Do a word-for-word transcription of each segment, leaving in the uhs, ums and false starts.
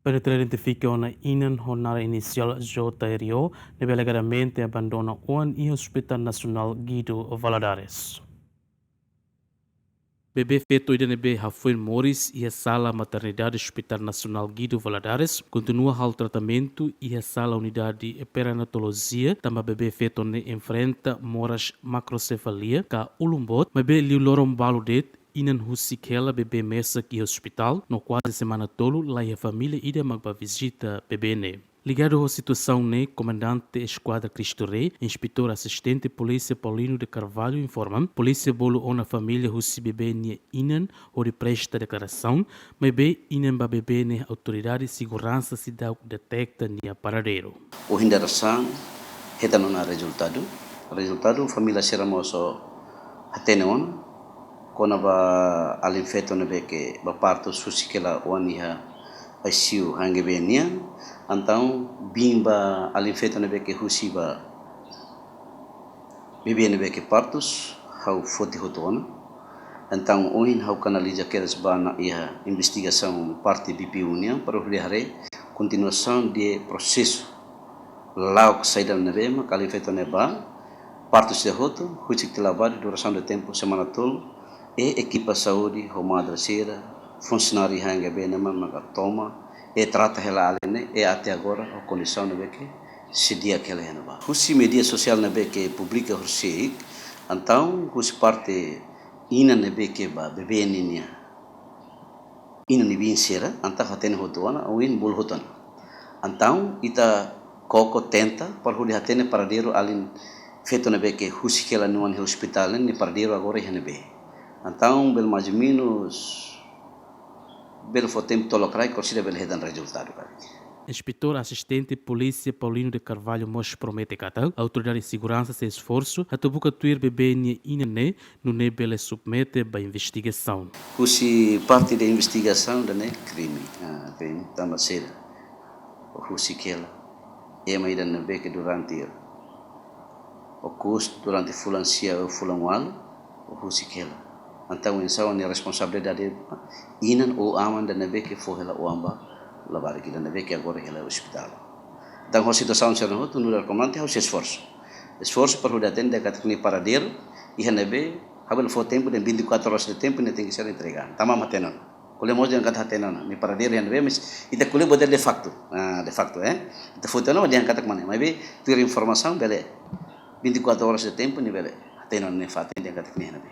Perdeu identifika ona inan ho naran inisiál J R O, ne'ebé alegadamente abandona oan iha Hospital Nasionál Guido Valadares. Bebé feto ida ne'ebé hafoin moris iha sala maternidade Hospital Nasionál Guido Valadares kontinua halo tratamentu iha sala unidade perinatolojia, tanba bebé feto ne'e enfrenta moras makrosefalia ka ulun boot, maibé liu loron balu de'it inan husik hela bebé mesak iha ospitál, no kuaze semana tolu laiha família ida mak bá vizita bebé ne'e. Ligadu ho situasaun ne'e, Komandante Eskuadra Cristo Rei, Inspetór Asistente Polísia Paulino de Carvalho informa, polísia bolu ona família husi bebé nia inan hodi presta deklarasaun, maibé inan ba bebé ne'e autoridade seguransa seidauk deteta nia paradeiru. Ohin dadeer-saan hetan ona rezultadu. Rezultadu família sira mós hatene ona kona-ba alin feto ne'ebé ke bá partus husik hela oan iha I C U H N G B nian. Entaun biin ba alin feto ne'ebé ke husi ba bebé ne'ebé ke partus, ha'u foti hotu ona. Entaun ohin ha'u kanaliza kedas ba iha investigasaun parte B P U nian para hodi haree kontinuasaun de prosesu. La'ós saida ne'ebé mak alin feto ne'e bá, partus tiha hotu, husik tiha labele, durasaun de tempu semana tolu, i ekipa saúde ho madre sira, funsionáriu H N G B ne'e mak toma i trata hela alin ne'e, i até agora ho kondisaun ne'ebé ke sei di'ak hela iha ne'ebá. Husi média sosiál ne'ebé ke publika horisehik, entaun husi parte inan ne'ebé ke bá bebé ninia inan nia biin sira, entaun hatene hotu ona, ohin bolu hotu ona. Entaun ita koko tenta para hodi hatene paradeiru alin feto ne'ebé ke husik hela nia oan iha ospitál ne'e, nia paradeiru agora iha ne'ebé. Entaun bele mais ou menos, bele fó tempu tolu kraik, orsida bele hetan rezultadu karik. Inspetór Asistente Polísia Paulino de Carvalho mós promete katak autoridade seguransa sei esforsu atu buka tuir bebé nia inan ne'e, nune'e bele submete ba investigasaun. Husi parte de investigasaun ida-ne'e krime, ah, krime tanba saida husik hela ema ida ne'ebé ke durante okus, durante fulan sia ou fulan ualu, husik hela. Entaun oinsá nia responsabilidade inan ou aman ida ne'ebé ke fó hela oan ba labarik ida ne'ebé ke agora hela ospitál. Entaun ho situasaun sira-ne'e hotu, nu'udar komandante ha'u sei esforsu. Esforsu para hodi hatene katak nia paradeiru iha ne'ebé, ha'u bele fó tempu dehan vinte e quatro horas de tempu nia tenke ser entrega. Tanba mak hatene ona. Ko'alia mós dehan katak hatene ona nia paradeiru iha ne'ebé, mas ita ko'alia buat de facto. Ah, de facto, eh. Ita foti ona dehan katak mak ne'e. Maibé tuir informasaun bele vinte e quatro horas de tempu nia bele hatene ona nia fatin dehan katak nia iha ne'ebé.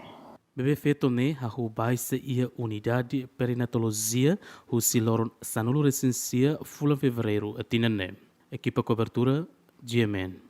Bebé feto ne'e hahú baixa iha unidade perinatolojia husi loron sanulu-resin-sia fulan Fevereiru tinan ne'e. Ekipa kobertura, G M N.